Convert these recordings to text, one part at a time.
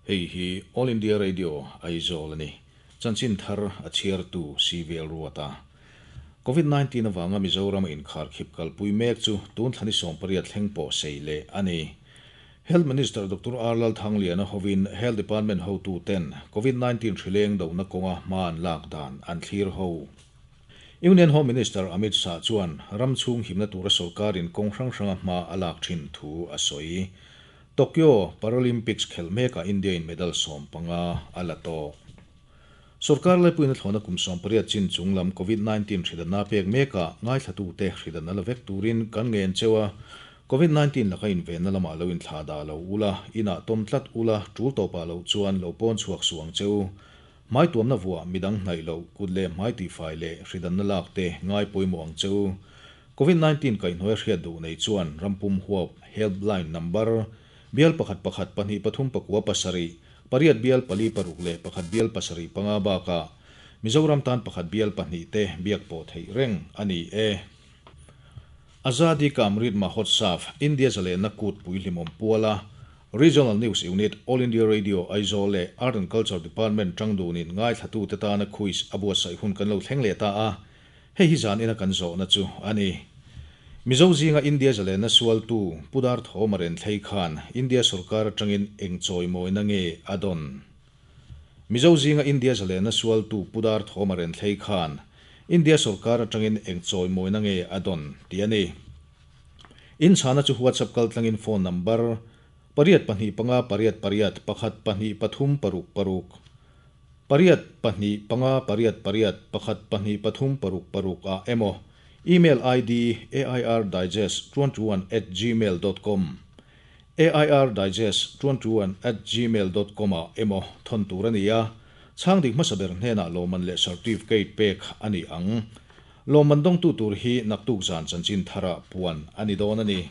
Hei hi All India Radio, Aizawl a ni. Chanchin thar a chhiartu CVL Ruata. Covid 19 avanga Mizoram a inkharkhip kalpui mek chu tun thla ni 18 thleng pawh sei leh a ni. Health Minister Doctor R Lalthangliana hovin Health Department hotuten Covid 19 hrileng dohna kawnga hma an lak dan an thlir ho. Union Home Minister Amit Shah chuan ram chhung himna tura sorkarin kawng hrang hranga hma a lak thin thu a sawi. Tokyo Paralympics khelh mekah India-in medal 15 a la tawh. Sorkar laipuiin a thlawhna kum 18 chin chung lam Covid 19 hridanna pek mekah ngaithlatute hridan a la vek turin kan ngen cheu a, Covid 19 laka invenna lamah lo inthlah dah lo ula, inah tawm tlat ula, tul tawpah loh chuan lo pawn chhuak suh ang cheu. Hmai tuamna vuah midang hnaih loh, kut leh hmai tihfai leh hridanna lak te ngai pawimawh ang cheu. Covid 19 kaihhnuai a hriat duh nei chuan rampum huap helpline number bial pakhat pakhat pahnih pathum pakua pasarih, pariat bial pali paruk leh pakhat bial pasarih panga bakah Mizoram tan pakhat bial pahnih te biak pawh theih reng a ni e. Azadi Ka Amrit Mahotsav, India zalenna kut puihlimawm puala Regional News Unit, All India Radio, Aizawl leh Art and Culture Department tangdunin ngaithlatute tana quiz a buatsaih hun kan lo thleng leh ta a, Hei hi zan ina kan zawhna chu a ni. Mizo zinga India zalenna sualtu Pu Darthawma Renthlei khan India sorkar atangin eng chawimawina nge a dawn? Mizo zinga India zalenna sualtu Pu Darthawma Renthlei khan India sorkar atangin eng chawimawina nge a dawn tih a ni. Inchhana chu WhatsApp kaltlangin phone number pariat pahnih panga pariat pariat pakhat pahnih pathum paruk paruk Pariat pahnih panga pariat pariat pakhat pahnih pathum paruk paruk ah emaw email ID airdigest 21 at gmail dot com airdigest 21 at gmail dot com ah emaw thawn tur a ni a, chhang dik hmasa ber hnenah lawmman leh certificate pek a ni ang. Lawmman dawngtu tur hi naktuk zan chanchin tharah puan a ni dawn a ni.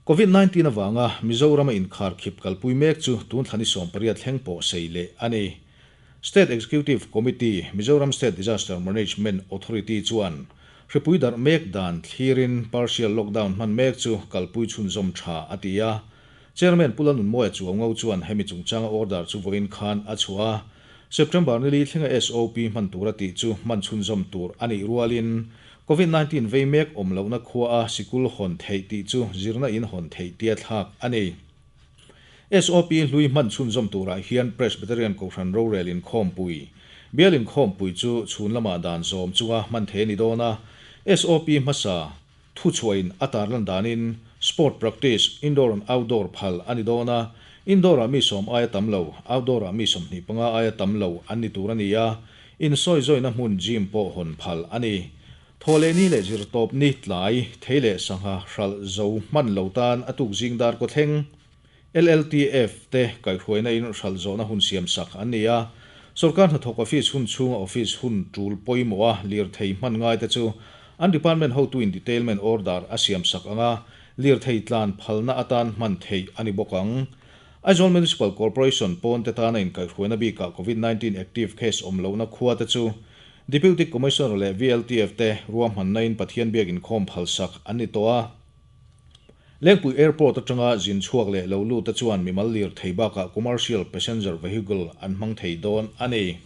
Covid 19 avanga Mizoram a inkharkhip kalpui mek chu tun thla ni 18 thleng pawh sei leh a ni. State Executive Committee, Mizoram State Disaster Management Authority chuan hripui darh mek dan thlirin partial lockdown hman mek chu kalpui chhunzawm tha a ti a. Chairman Pu Lalnunmawia Chuaungo chuan hemi chungchanga order chu vawiin khan a chhuah a. September nili thlenga SOP hman tur a tih chu hman chhunzawm tur a nih rualin Covid 19 vei mek awm lohna khua a sikul hawn theih tih chu zirna in hawn theih tia thlak a ni. SOP hlui hman chhunzawm turah hian Presbyterian Kohhran rorel inkhawmpui, bial inkhawmpui chu chhun lamah dan zawm chunga hman thei a ni dawn a, SOP hmasa thuchhuahin a tarlan danin sport practice, indoor and outdoor phal a ni dawn a, indoor-ah mi 10 aia tam lo, outdoor-ah mi 25 aia tam lo an ni tur a ni a, Insawi zawina hmun gym pawh hawn phal a ni. Thawhlehni leh zirtawpni tlai thei leh sangha hralh zo hman lo tan a tuk zing dar kawthleng LLTF te kaihhruaina in hralh zawhna hun siam sak an ni a. Sorkar hnathawk office hun chhunga office hun tul pawimawh a lirthei hman ngai te chu an department hotu in detailment order a siam sak ang a, lirthei tlan phalna atan hman theih a ni bawk ang. Aizawl Municipal Corporation pawn te tana inkaihhruaina bikah Covid 19 active case awm lohna khua te chu Deputy Commissioner leh VLTF te ruahmanna in Pathian biak inkhawm phalsak an ni tawh a. Lengpui Airport atanga zin chhuak leh lo lut te chuan mimal lir thei bakah commercial passenger vehicle an hmang thei dawn a ni.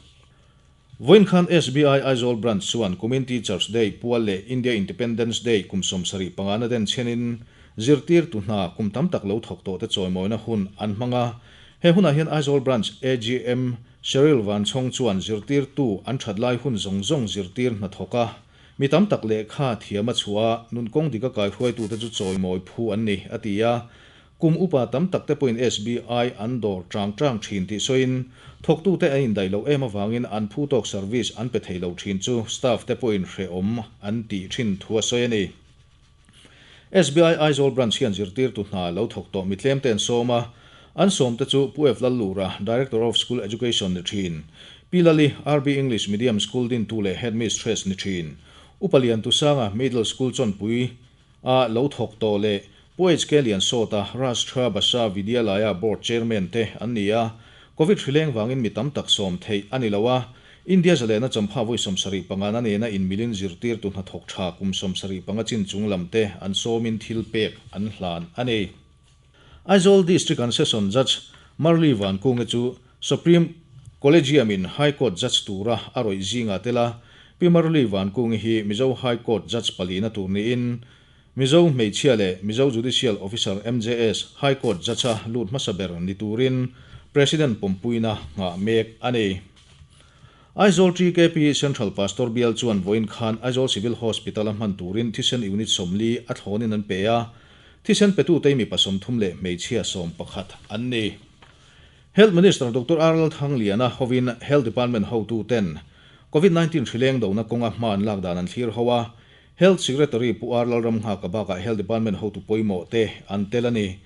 Vawiin khan SBI Aizawl Branch chuan kumin Teachers Day pual leh India Independence Day kum 75 na den chenin zirtirtu hna kum tam tak lo thawk tawh te chawimawina hun an hmang a. He hunah hian Aizawl Branch AGM Cheryl Vanchhawng chuan zirtirtu an that lai hun zawng zawng zirtir hna thawk a, mi tam tak lehkha thiam a chhuah a, nunkawng dik a kaihruaitute chu chawimawi phu an ni, a ti a. Kum upa tam tak te pawhin SBI an dawr tang tang thin tih sawiin, thawktute an indaih loh em avangin an phu tawk service an pe thei lo thin chu staff te pawhin hrehawm an tih thin thu a sawi a ni. SBI Aizawl Branch hian zirtirtu hna lo thawk tawh mi tlem te an sawm a, an sawm te chu Pu F Lallura, Director of School Education ni thin, Pi Lali, RB English Medium School dintu leh Headmistress ni thin, Upa Liantusanga, Middle School chawnpui a lo thawk tawh leh Pu HK Liansawta, Rashtra Bhasha Vidyalaya Board Chairman te an ni a, Covid hrileng vangin mi tam tak sawm theih a ni lo a, India zalehna champha vawi 75 na nena inmilin zirtirtu hnathawk tha kum 75 chin chung lam te an sawmin thil pek an hlan a ni. Aizawl District an Session Judge Marli Vankungi chu Supreme Collegium in High Court Judge tura a rawih zingah tel a, Pi Marli Vankungi hi Mizo High Court Judge palina tur niin Mizo hmeichhia leh Mizo Judicial Officer, MJS, High Court Judge-a lut hmasa ber ni turin President pawmpuina nghah mek a ni. Aizawl TKP Central Pastor Bial chuan vawiin khan Aizawl Civil Hospital-a hman turin thisen unit 40 a thlawnin an pe a, thisen petute mipa 30 leh hmeichhia 11 an ni. Health Minister Doctor R Lalthangliana hovin Health Department hotuten Covid 19 hrileng dona kawnga hma an lak dan an thlir ho a, Health Secretary Pu R Lalramnghaka bakah Health Department hotu pawimawh te an tel a ni.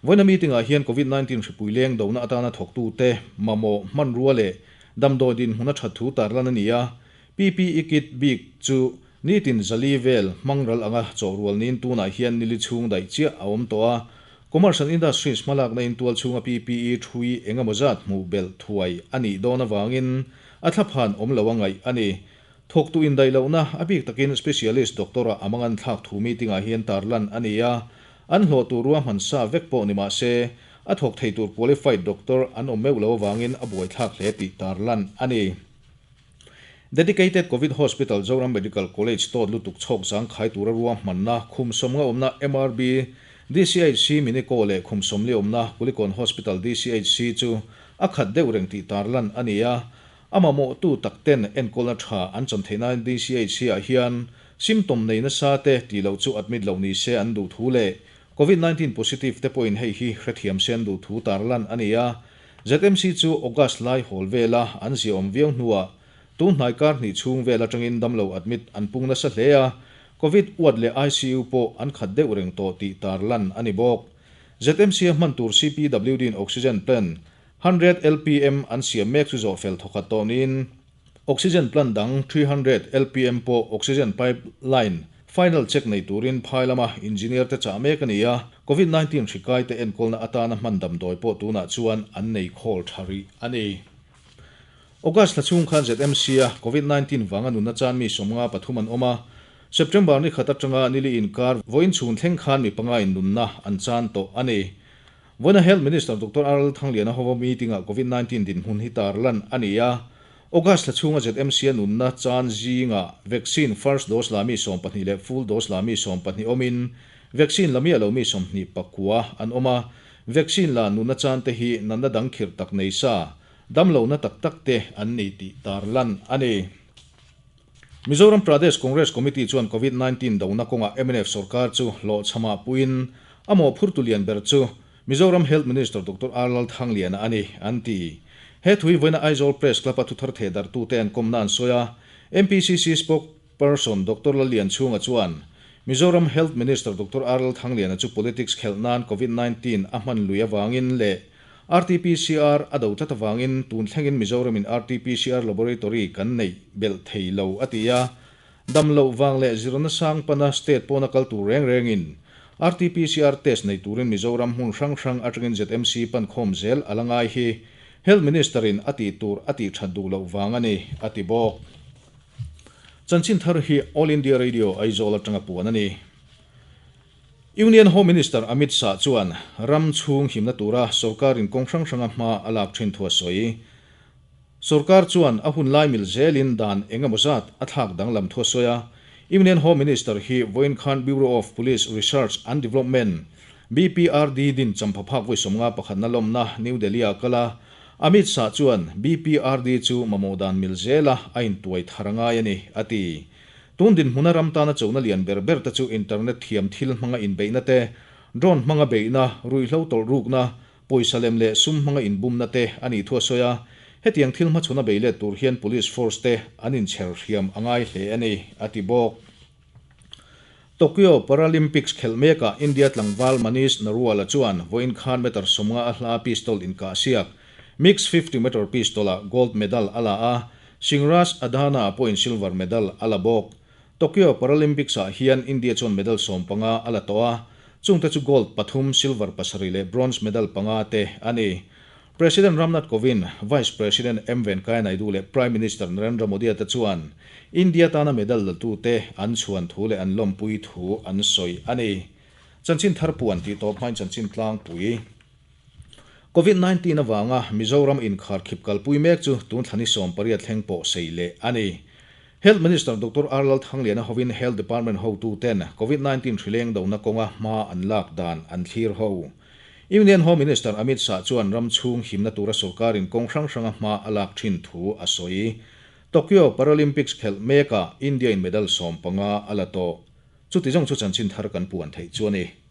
Vawiina meeting-ah hian Covid 19 hripui leng dona atana thawktute mamawh hmanrua leh damdawi dinhmun a that thu tarlan a ni a, PPE kit bik chu nitin 400 vel hmang ral anga chawhrual niin tunah hian nili chhung daih chiah a awm tawh a. Commerce and Industries hmalakna in tual chhunga PPE thui engemaw zat hmuh belh thuai a nih dawn avangin a thlaphan awm lo a ngaih a ni. Thawktu indaih lohna, a bik takin specialist doctor-a a mangan thlak thu meeting-ah hian tarlan a ni a, an hlawh tur ruahman sa vek pawh ni mah se, a thawk thei tur qualified doctor an awm meuh lo avangin a buaithlak hle tih tarlan a ni. Dedicated Covid Hospital Zoram Medical College tawt lutuk chhawk zangkhai tura ruahmanna khum 50 awmna MRB DCHC Minico leh khum 40 awmna Kulikawn Hospital DCHC chu a khat deuh reng tih tarlan a ni a, A mamawhtu tak ten enkawlna tha an chan theih nan DCHC ah hian symptom nei nasa te tih loh chu admit loh ni se an duh thu leh Covid 19 positive te pawhin hei hi hrethiam se an duh thu tarlan a ni a. ZMC chu August lai hawl vela an ziaawm viau hnuah tun hnai kar hnih chhung vel atangin damlo admit an pung nasa hle a, Covid ward leh ICU pawh an khat deuh reng tawh tih tarlan a ni bawk. ZMC a hman tur CPWD in oxygen plant 100 LPM an siam mek chu zawh fel thawkhat tawh niin oxygen plant dang 300 LPM pawh oxygen pipeline final check nei turin phai lama engineer te chah mek a ni a, Covid 19 hri kai te enkawlna atana hman damdawi pawh tunah chuan an nei khawl tha rih a ni. August thla chhung khan ZMC a Covid 19 vanga nunna chan mi 53 an awm a, September ni khat atanga nili inkar vawiin chhun thleng khan mi panga in nunna an chan tawh a ni. Vawiina Health Minister Doctor R Lalthangliana hova meeting-ah Covid 19 dinhmun hi tarlan a ni a. August thla chhunga ZMC a nunna chan zingah vaccine first dose la mi 12 leh full dose la mi 12 awmin vaccine la miah lo mi 29 an awm a. Vaccine la nunna chan te hi natna dang khirh tak nei sa, damlohna tak tak te an ni tih tarlan a ni. Mizoram Pradesh Congress Committee chuan Covid 19 dona kawngah mnf sorkar chu hlawhchhamah puiin a mawhphurtu lian ber chu Mizoram Health Minister Doctor R Lalthangliana a ni, an ti. He thu hi vawiina Aizawl Press Club-a thuthar thehdarhtute an kawmna an sawi a, MPCC spokesperson Doctor Lallianchhunga chuan Mizoram Health Minister Doctor R Lalthangliana chu politics khelh nan Covid 19 a hman lui avangin leh RT-PCR a do tlat avangin tun thlengin Mizoramin RT-PCR laboratory kan neih belh thei lo, a ti a. Dam loh vang leh zirna sang pana state pawna kal tur reng rengin RT-PCR test nei turin Mizoram hmun hrang hrang atangin ZMC pan khawm zel a la ngai hi Health Minister-in a tih tur a tih that duh loh vang a ni, a ti bawk. Chanchin thar hi All India Radio Aizawl atanga puan a ni. Union Home Minister Amit Shah chuan ram chhung himna tura sorkarin kawng hrang hranga hma a lak thin thu a sawi. Sorkar chuan a hun lai mil zelin dan eng emaw zat a thlak danglam thu a sawi a. Union Home Minister hi vawiin khan Bureau of Police Research and Development, BPRD, din champhaphak vawi 51na lawmna New Delhi-ah kal a. Amit Shah chuan BPRD chu mamawh dan mil zela a intuai thar a ngai a ni, a ti. Tun dinhmuna ram tana chona lian ber ber te chu internet thiam thil hmanga inbeihna te, drone hmanga beihna, ruihhlo tawlh rukna, pawisa lem leh sum hmanga inbumna te a nih thu a sawi a. Hetiang thil hmachhawn a bei let tur hian police force te an inchher hriam a ngai hle a ni, a ti bawk. Tokyo Paralympics khelh mekah India tlangval Manish Narwal-a chuan vawiin khan meter 50 a hla pistol inkah siak, mix 50 meter pistol-ah gold medal a la a, Singhraj Adhana pawhin silver medal a la bawk. Tokyo Paralympics-ah hian India chuan medal 15 a la tawh a, chungte chu gold pathum, silver pasarih leh bronze medal panga te a ni. President Ram Nath Kovind, Vice President M Venkaiah Naidu leh Prime Minister Narendra Modi-a te chuan India tana medal latute an chhuan thu leh an lawmpui thu an sawi a ni. Chanchin thar puan tih tawp hmain chanchin tlangpui. Covid 19 avanga Mizoram inkharkhip kalpui mek chu tun thla ni 18 thleng pawh sei leh a ni. Health Minister Doctor R Lalthangliana hovin Health Department hotuten Covid 19 hrileng dona kawnga hma an lak dan an thlir ho. Union Home Minister Amit Shah chuan ram chhung himna tura sorkarin kawng hrang hranga hma a lak thin thu a sawi. Tokyo Paralympics khelh mekah India-in medal 15 a la tawh. Chuti zawng chu chanchin thar kan puan theih chu a ni.